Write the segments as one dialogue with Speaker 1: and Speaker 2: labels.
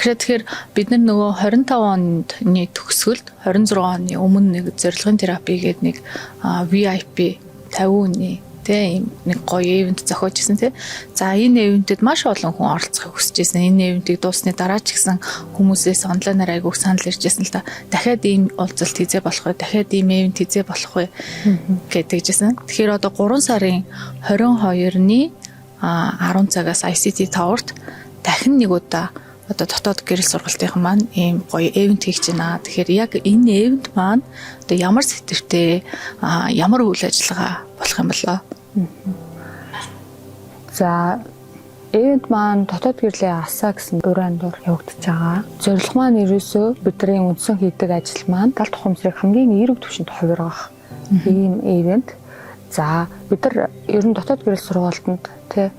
Speaker 1: Багшаа, тэгэхээр бид нар нөгөө 25 оны төгсгөлд 26 оны өмнө нэг зорилгын терапи гэдэг нэг VIP 50 хүний тэ ийм нэг гоё event зохиож ирсэн тий. За, энэ event эд маш олон хүн оролцохыг хүсэж ирсэн. Энэ event ийг дууссаны дараа ч гэсэн хүмүүсээс онлайнаар айгүйх санал ирж ирсэн л та. Дахиад ийм уулзалт хэзээ болох вэ? Дахиад ийм event хэзээ болох вэ гэдэг жисэн. Тэгэхээр одоо 3 сарын 22-ны 10 цагаас ICT Tower-т дахин нэг удаа одоо дотоод гэрэл сургалтынхан маань ийм гоё event хийж байна. Тэгэхээр яг энэ event маань одоо ямар сэдэвтэй, ямар үйл ажиллагаа болох юм болоо?
Speaker 2: За, event маань дотоод гэрлийн асаа гэсэн ураан дор явагдаж байгаа. Зорилго маань ерөөсөө бидний үндсэн хийдэг ажил маань далд ухамсарыг хамгийн эерэг түвшинд хувиргах ийм event. За, бид нар ер нь дотоод гэрэл сургалтанд тэ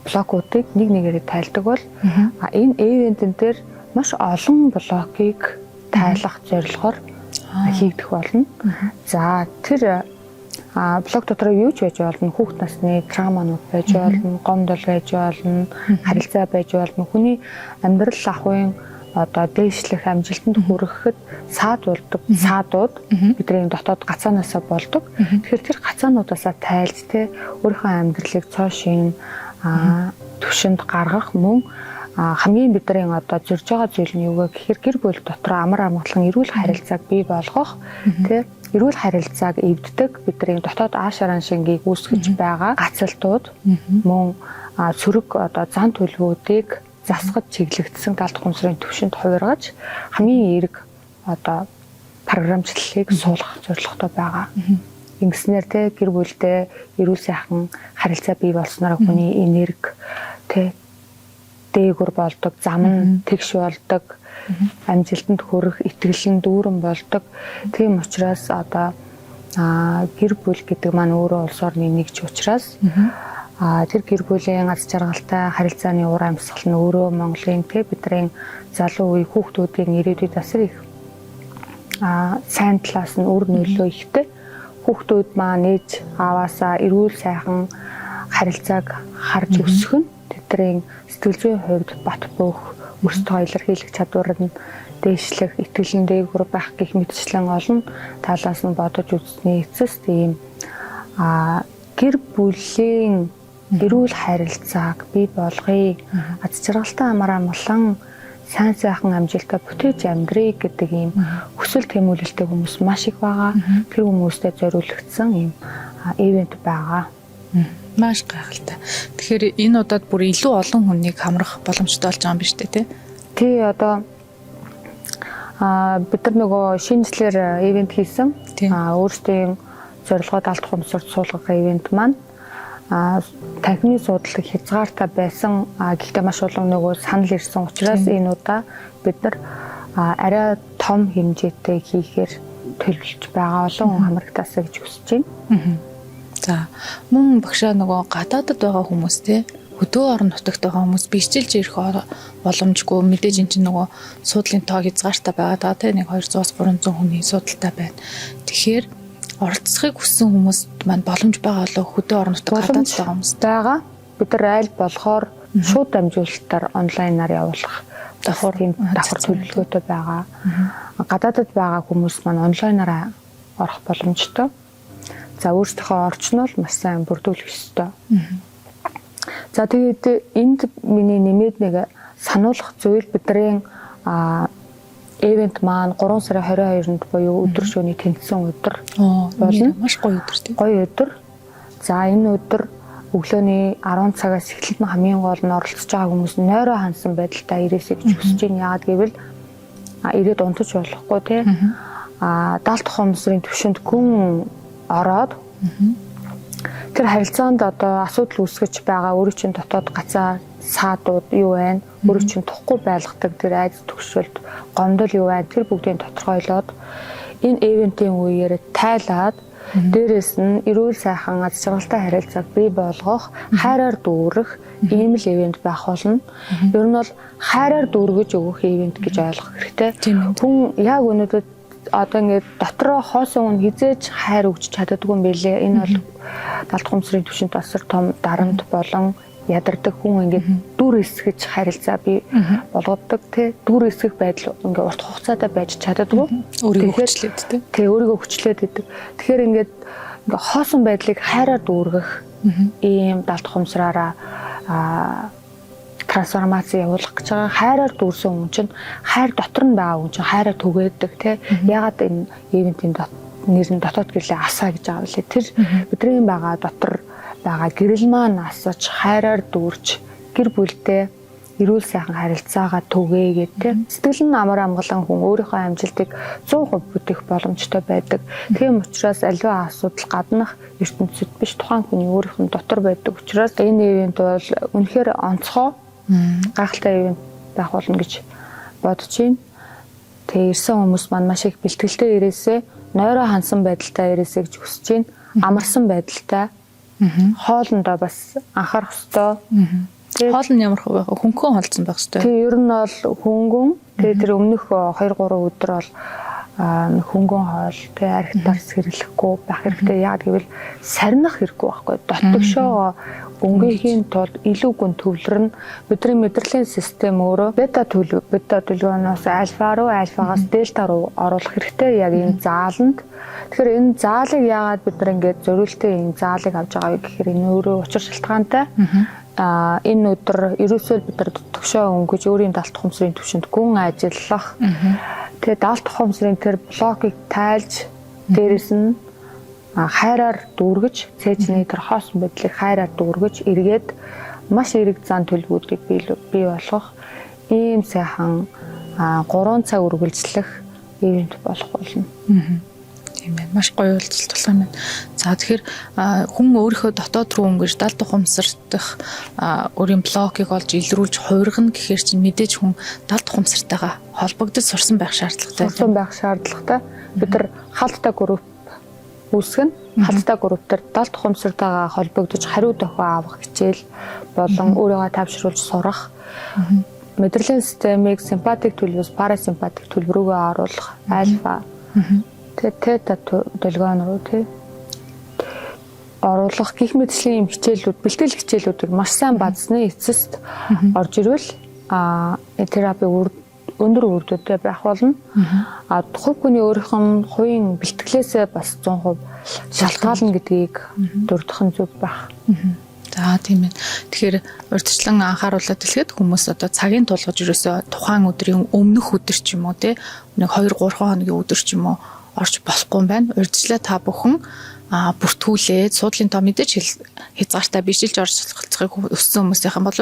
Speaker 2: блокуудыг нэг нэгээрээ тайлдаг бол энэ event эн дээр маш олон блокийг тайлах зорилгоор хийгдэх болно. За, тэр блок дотор юу ч байж болно. Хүүхд насны травманууд байж болно, гомдол байж болно, харилцаа байж болно. Хүний амьдрал ахуйн одоо дээшлэх, амжилтанд хүрэхэд саад болдог саадууд бидний дотоод гацаанаасаа болдог. Тэгэхээр тэр гацаануудаасаа тайлж те өөрийнхөө амьдралыг цоошин төвшөнд гаргах, мөн хамгийн бидний одоо зорж байгаа зүйл нь юу вэ гэхээр гэр бүл дотор амар амгалан, эрүүл харилцааг бий болгох тий, эрүүл харилцааг эвддэг бидний дотоод аашаран шингийг үүсгэж байгаа гацалтууд, мөн сөрөг одоо зан төлөвүүдийг засахад чиглэгдсэн далд ухамсарын төвшөнд хувиргаж хамгийн эерэг одоо програмчлалыг суулгах зорилготой байгаа. Ингэснээр те гэр бүлдээ эрүүл сайхан харилцаа бий болсноор хүний энерги те дээгүр болдог, зам нь тэгш болдог, амжилтанд хүрэх итгэл нь дүүрэн болдог. Тийм учраас одоо гэр бүл гэдэг маань өөрөө улс орны нэгж учраас тэр гэр бүлийн аз жаргалтай харилцааны уур амьсгал нь өөрөө Монголын те бидний залуу үе хүүхдүүдийн ирээдүйд асар их сайн талаас нь үр нөлөө ихтэй. Хүүхдүүд маань ээж ааваасаа эрүүл сайхан харилцааг харж өсөх нь тэдний сэтгэл зүйн хувьд бат бөөх, өөрсдөө илэрхийлэх чадвар нь дээшлэх, итгэл нь дээгүүр байх гэх мэтчлэн олон талаас нь бодож үзсний эцэст ийм гэр бүлийн эрүүл харилцааг бий болгоё. Аз жаргалтай, амар амгалан, сайн сайхан амжилтаа бүтээж амьдрыг гэдэг ийм хүсэл тэмүүлэлтэй хүмүүс маш их байгаа. Тэр хүмүүстэй зориулагдсан ийм event байгаа.
Speaker 1: Маш гайхалтай. Тэгэхээр энэ удаад бүр илүү олон хүнийг хамрах боломжтой болж байгаа юм биш үү, тий?
Speaker 2: Тий, одоо бид нар нөгөө шинэ жилээр event хийсэн. Өөрсдийн зорилгоо далд ухамсарт суулгах event маань танхимын суудлыг хязгаартай байсан. Гэхдээ маш олон нөгөө санал ирсэн учраас энэ удаа бид нар арай том хэмжээтэй хийхээр төлөвлөж байгаа. Олон хүн хамрагдаасаа гэж хүсэж байна.
Speaker 1: За, мөн багшаа, нөгөө гадаадад байгаа хүмүүс те, хөдөө орон нутагт байгаа хүмүүс бичлж ирэх боломжгүй, мэдээж эн чинь нөгөө суудлын тоо хязгаартай байгаа даа те, нэг 200-аас 300 хүний суудалтай байна. Тэгэхээр оролцохыг хүссэн хүмүүст маань боломж байгаа болоо, хөдөө орон нутаг, гадаадд байгаа хүмүүс?
Speaker 2: Байгаа. Бид нар аль болохоор шууд дамжуулалтаар онлайнаар явуулах
Speaker 1: давхар
Speaker 2: тийм давхар төлөвлөгөөтэй байгаа. Гадаадад байгаа хүмүүс маань онлайнаар орох боломжтой. За, өөрсдийнхөө орчноо л маш сайн бүрдүүлэх ёстой. За, тэгээд энд миний нэмээд нэг сануулах зүйл: бидний event маань 3 сарын 22-нд буюу өдөр шөнийн тэнцсэн өдөр
Speaker 1: болно. Маш гоё өдөр тийм.
Speaker 2: Гоё өдөр. За, энэ өдөр өглөөний 10 цагаас эхлэн хамгийн гол нь оролцож байгаа хүмүүс нойроо хансан байдалтай ирээсэй гэж хүсэж байна. Яагаад гэвэл ирээд унтаж болохгүй тий. Далд ухамсарын төвшөнд гүн ороод тэр харилцаанд одоо асуудал үүсгэж байгаа өөрийн чинь дотоод гацаа саадууд юу байна, өөрийн чинь тухгүй байлгадаг тэр айдас түгшүүлт, гомдол юу байна, тэр бүгдийг тодорхойлоод энэ event ийн үеэр тайлаад, дээрэс нь эрүүл сайхан аз жаргалтай харилцааг бий болгох, хайраар дүүрэх ийм л event байх болно. Ер нь бол хайраар дүүргэж өгөх event гэж ойлгох хэрэгтэй. Хүн яг өнөөдөр одоо ингээд дотроо хоосон хүн хэзээ ч хайр өгч чаддаггүй юм билээ. Энэ бол далд ухамсарын түвшинд асар том дарамт болон Ядардаг хүн ингээд дүр эсгэж харилцаа бий болгодог тий. Дүр эсгэх байдал ингээд урт хугацаатай байж чаддаггүй.
Speaker 1: Өөрийгөө хүчлээд тий.
Speaker 2: Тий, өөрийгөө хүчлээд идэг. Тэгэхээр ингээд хоосон байдлыг хайраар дүүргэх ийм далд ухамсараараа трансформац явуулах гэж байгаа. Хайраар дүүрсэн хүн чинь хайр дотор нь байгаа хүн чинь хайраа түгээдэг тий. Ягаад энэ ивентийн нэр нь дотоод гэрлээ асаа гэж байгаа вэ? Тэр бидний байгаа дотор байгаа гэрэл маань асаж хайраар дүүрч гэр бүлдээ эрүүл сайхан харилцаагаа түгээгээд тий. Сэтгэл нь амар амгалан хүн өөрийнхөө амжилтыг 100% бүтээх боломжтой байдаг. Тийм учраас аливаа асуудал гаднах ертөнцид биш, тухайн хүний өөрийнх нь дотор байдаг учраас энэ ивент бол үнэхээр онцгой гайхалтай ивент байх болно гэж бодож байна. Тэгээ ирсэн хүмүүс маань маш их бэлтгэлтэй ирээсэй, нойроо хансан байдалтай ирээсэй гэж хүсэж байна. Амарсан байдалтай. Хоолндоо бас анхаарах ёстой.
Speaker 1: Хоол нь ямар байх вэ? Хөнгөн холдсон байх ёстой.
Speaker 2: Тий, ер нь бол хөнгөн. Тэгээ тэр өмнөх 2 3 өдөр бол хөнгөн хоол, тий, архи тарс хэрэглэхгүй байх хэрэгтэй. Яг гэвэл сарних хэрэггүй байхгүй. Дотгошоо өнгөхийн тулд илүү гүн төвлөрнө. Бидний мэдрэлийн систем өөрөө бета төлөв, бета төлөвнөөс альфа руу, альфагаас дельта руу оруулах хэрэгтэй яг энэ зааланд. Тэгэхээр энэ заалыг яагаад бид нар ингээд зориултын энэ заалыг авч байгаа вэ гэхээр энэ өөрөө учир шалтгаантай. Энэ өдөр ерөөсөө бид нар дотгошоо өнгөж өөрийн далд ухамсарын түвшинд гүн ажиллах. Тэгээ далд ухамсарын тэр блокийг тайлж дээрэс нь хайраар дүүргэж, цээжний тэр хоосон байдлыг хайраар дүүргэж эргээд маш эерэг зан төлөвүүдийг бий болгох ийм сайхан 3 цаг үргэлжлэх ивент болох болно.
Speaker 1: Тийм байна. Маш гоё уулзалт болох юм байна. За, тэгэхээр хүн өөрийнхөө дотоод руу өнгөж далд ухамсарт дах өөрийн блокийг олж илрүүлж хувиргана гэхээр чинь мэдээж хүн далд ухамсартайгаа холбогдож сурсан байх шаардлагатай.
Speaker 2: Сурсан байх шаардлагатай. Бид нар хаалттай групп үүсгэн. Хаалттай групп дээр далд ухамсартайгаа холбогдож хариу дохио авах хичээл болон өөрийгөө тайвшруулж сурах, мэдрэлийн системийг симпатик төлөвөөс парасимпатик төлөв рүүгээ оруулах, альфа, тэгээ тета долгион руу тий оруулах гих мэтчлийн юм хичээлүүд, бэлтгэл хичээлүүдийг маш сайн базсны эцэст орж ирвэл терапи өндөр үр дүнтэй байх болно. А хувь хүний өөрийнх нь хувийн бэлтгэлээсээ бас 100% шалтгаална гэдгийг дурдах нь зөв байх.
Speaker 1: За, тийм ээ. Тэгэхээр урьдчилан анхааруулаад хэлэхэд хүмүүс одоо цагийн тулгаж ерөөсөө тухайн өдрийн өмнөх өдөр ч юм уу те нэг 2 3 хоногийн өдөр ч юм уу орж болохгүй юм байна. Урьдчилаа та бүхэн бүртгүүлээд суудлын тоо мэдээж хязгаартай бижилж орж суралцахыг өссөн хүмүүсийнхэн бол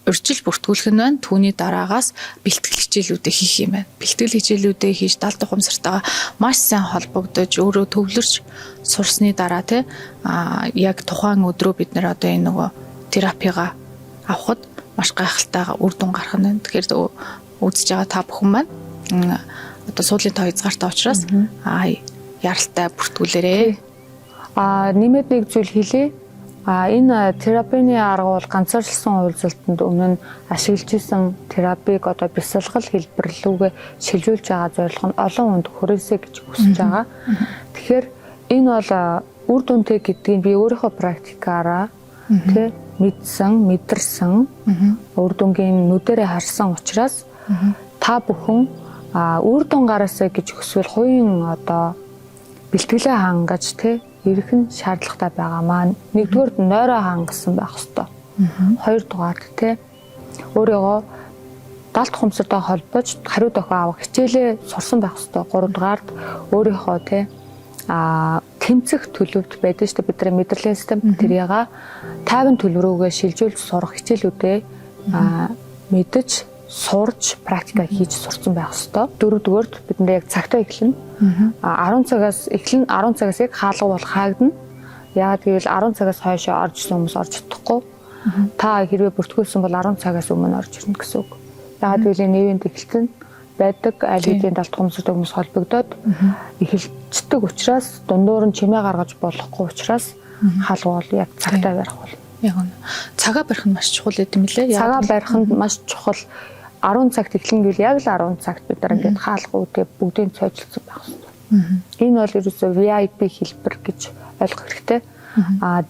Speaker 1: урьдчил бүртгүүлэх нь байна. Түүний дараагаас бэлтгэл хичээлүүдээ хийх юм байна. Бэлтгэл хичээлүүдээ хийж далд ухамсартайгаа маш сайн холбогдож өөрөө төвлөрч сурсны дараа те яг тухайн өдрөө бид нэр одоо энэ нөгөө терапигаа авахд маш гайхалтай үр дүн гарах нь байна. Тэгэхээр үзэж байгаа та бүхэн маань одоо суудлын тоо хязгаартай учраас яралтай бүртгүүлээрээ.
Speaker 2: Нэмээд нэг зүйл хэлье. Энэ терапийн арга бол ганцаарчлсан уулзалтанд өмнө нь ашиглаж исэн терапийг одоо бясалгал хэлбэр лүүгээ шилжүүлж байгаа зорилго нь олон хүнд хүрээсэй гэж хүсэж байгаа. Тэгэхээр энэ бол үр дүнтэй гэдгийг би өөрийнхөө практикаараа тий мэдсэн, мэдэрсэн, үр дүнгийн нүдэрээ харсан учраас та бүхэн үр дүн гараасай гэж хүсвэл хувийн одоо бэлтгэлээ хангаж тий ирэх нь шаардлагатай байгаа маань. Нэгдүгээр нойроо хангасан байх ёстой. Хоёрдугаар тий өөрийгөө далд ухамсартай холбож хариу дохио авах хичээлээ сурсан байх ёстой. Гуравдугаарт өөрийнхөө тий тэмцэх төлөвт байдаг шүү дээ, бидний мэдрэлийн систем, тэрийг тайван төлөв рүүгээ шилжүүлж сурах хичээлүүдээ мэдэж сурж практика хийж сурцсан байх ёстой. Дөрөвдүгээрт бид нэр яг цагтаа эхэлнэ. 10 цагаас эхэлнэ. 10 цагаас яг хаалга бол хаагдана. Яагаад гэвэл 10 цагаас хойш орж ирсэн хүмүүс орж чадахгүй. Та хэрвээ бүртгүүлсэн бол 10 цагаас өмнө орж ирнэ гэсэн үг. Яагаад гэвэл энэ ивент эхэлсэн байдаг аль хэдийн далд ухамсартай хүмүүс холбогдоод эхэлждэг учраас дундуур нь чимээ гаргаж болохгүй учраас хаалга бол яг цагтаа барих болно.
Speaker 1: Яг үнэ. Цагаа барих нь маш чухал юм лээ.
Speaker 2: Цагаа барих нь маш чухал. 10 цагт эхлэн гэвэл яг л 10 цагт бид нар ингээд хаалга үүдээ бүгдийг цойжилсан байх хэрэгтэй. Энэ бол ерөөсөө VIP хэлбэр гэж ойлгох хэрэгтэй.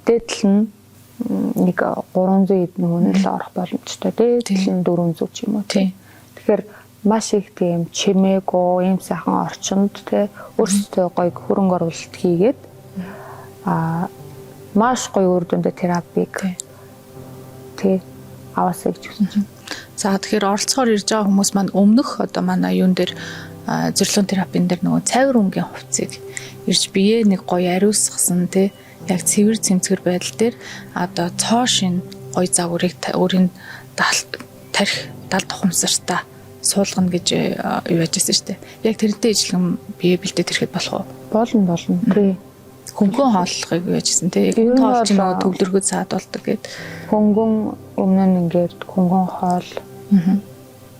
Speaker 2: Дээд тал нь нэг 300 хэдэн хүн л орох боломжтой тий. Тэгэл 400 ч юм уу тий. Тэгэхээр маш их тийм чимээгүй ийм сайхан орчинд тий өөрсдөө гоё хөрөнгө оруулалт хийгээд маш гоё үр дүнтэй терапийг тий аваасай гэж хүсэж байна.
Speaker 1: За, тэгэхээр оролцохоор ирж байгаа хүмүүс маань өмнөх одоо манай юун дээр, зорилгын терапийн дээр нөгөө цайвар өнгийн хувцсыг ирж биеэ нэг гоё ариусгасан тий, яг цэвэр цэмцгэр байдал дээр одоо цоо шин гоё загварыг өөрийн тарих далд ухамсартаа суулгана гэж юу яаж байсан шүү дээ. Яг тэрнтэй ижилхэн бие бэлдээд ирэхэд болох уу?
Speaker 2: Болно, болно. Тий.
Speaker 1: Хөнгөн хооллохыг юу яжсэн тий.
Speaker 2: Ер нь
Speaker 1: Хөнгөн хоол чинь
Speaker 2: бол,
Speaker 1: нөгөө төвлөргөө цаад болдог гэд.
Speaker 2: Хөнгөн өмнө нь ингээд хөнгөн хоол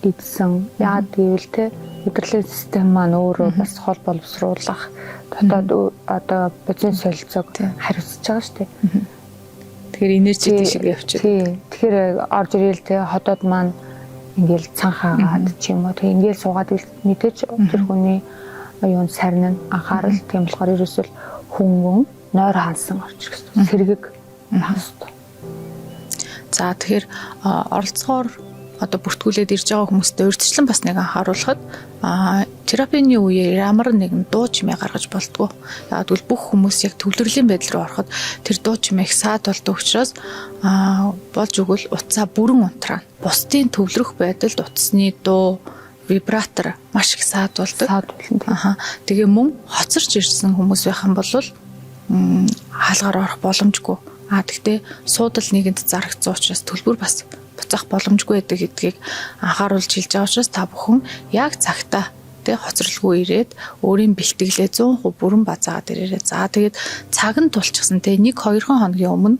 Speaker 2: идсэн. Яагаад гэвэл те мэдрэлийн систем маань өөрөө бас хоол боловсруулах дотоод одоо бодис солилцоог хариуцж байгаа шүү дээ.
Speaker 1: Тэгэхээр энержи тийшээ явчих.
Speaker 2: Тий. Тэгэхээр орж ирээл те ходоод маань ингээл цанхаагаад ч юм уу. Тэг ингээл суугаад мэдээж тэр хүний юунд сарнин анхаарал, тийм болохоор ерөөсөл хөнгөн нойр хансан орж ирэх хэрэгтэй. Сэргэг байх хэрэгтэй.
Speaker 1: За, тэгэхээр оролцоогоор одоо бүртгүүлээд ирж байгаа хүмүүстээ урьдчилан бас нэг анхааруулхад терапийн үеэр ямар нэгэн дуу чимээ гаргаж болдгоо. Яг тэгвэл бүх хүмүүс яг төвлөрлийн байдал руу ороход тэр дуу чимээ их саад болдог учраас болж өгвөл утсаа бүрэн унтраана. Бусдын төвлөрөх байдалд утасны дуу, вибратор маш их саад болдог.
Speaker 2: Саад болно.
Speaker 1: Аха. Тэгээ мөн хоцорч ирсэн хүмүүс байх юм бол хаалгаар орох боломжгүй. А тэгтээ суудал нэгэнд зарагдсан учраас төлбөр бас буцаах боломжгүй байдаг гэдгийг анхааруулж хэлж байгаа учраас та бүхэн яг цагтаа тэ хоцролгүй ирээд өөрийн бэлтгэлээ 100% бүрэн базаагаад ирээрэй. За, тэгээд цаг нь тулчихсан тэ 1 2 хоногийн өмнө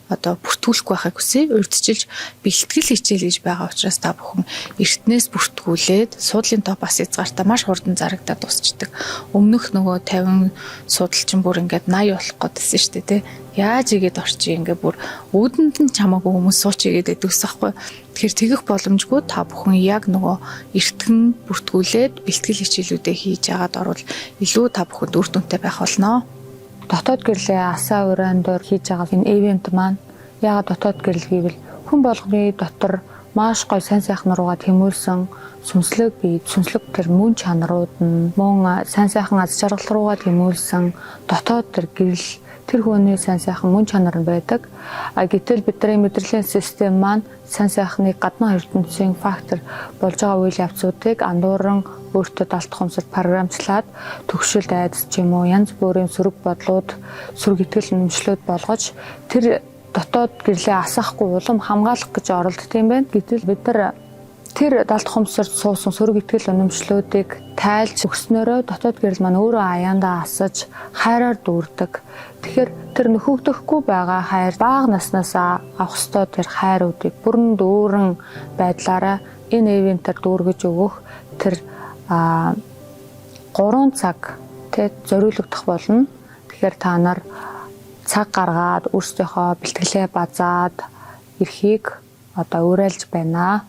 Speaker 1: одоо бүртгүүлэхгүй байхыг хүсье. Урьдчилж бэлтгэл хичээл гэж байгаа учраас та бүхэн эртнээс бүртгүүлээд суудлын тоо бас хязгаартай, маш хурдан зарагдаад дуусчдаг. Өмнөх нөгөө 50 суудал чинь бүр ингээд 80 болох гэдсэн шүү дээ, тэ. Яаж игээд орчих, ингээд бүр үүдэнд нь чамаагүй хүмүүс сууч игээд байдаг ус байхгүй. Тэгэхээр тэгэх боломжгүй, та бүхэн яг нөгөө эртхэн бүртгүүлээд бэлтгэл хичээлүүдээ хийж агаад орвол илүү та бүхэнд үр дүнтэй байх болно.
Speaker 2: Дотоод гэрлээ асаа ураан дээр хийж байгаа энэ event маань яагаад дотоод гэрэл гэвэл хүн болгоны дотор маш гоё сайн сайхан руугаа тэмүүлсэн сүнслэг бие, сүнслэг тэр мөн чанарууд нь, мөн сайн сайхан аз жаргал руугаа тэмүүлсэн дотоод тэр гэрэл, тэр хүний сайн сайхан мөн чанар нь байдаг. А гэтэл бидний мэдрэлийн систем маань сайн сайхныг гадны ертөнцийн фактор болж байгаа үйл явцуудыг андууран өөртөө далд ухамсарт програмчлаад төгшөлд айдас ч юм уу янз бүрийн сөрөг бодлууд, сөрөг итгэл үнэмшлүүд болгож тэр дотоод гэрлээ асаахгүй улам хамгаалах гэж оролддог юм байна. Гэтэл бид нар тэр далд ухамсарт суусан сөрөг итгэл үнэмшлүүдийг тайлж өгснөөрөө дотоод гэрэл маань өөрөө аяандаа асаж хайраар дүүрдэг. Тэгэхээр тэр нөхөгдөхгүй байгаа хайр, бага наснаас авах ёстой тэр хайруудыг бүрэн дүүрэн байдлаараа энэ ивентээр дүүргэж өгөх тэр 3 цаг тэ зориулагдах болно. Тэгэхээр та нар цаг гаргаад өөрсдийнхөө бэлтгэлээ базаад ирэхийг одоо уриалж байна.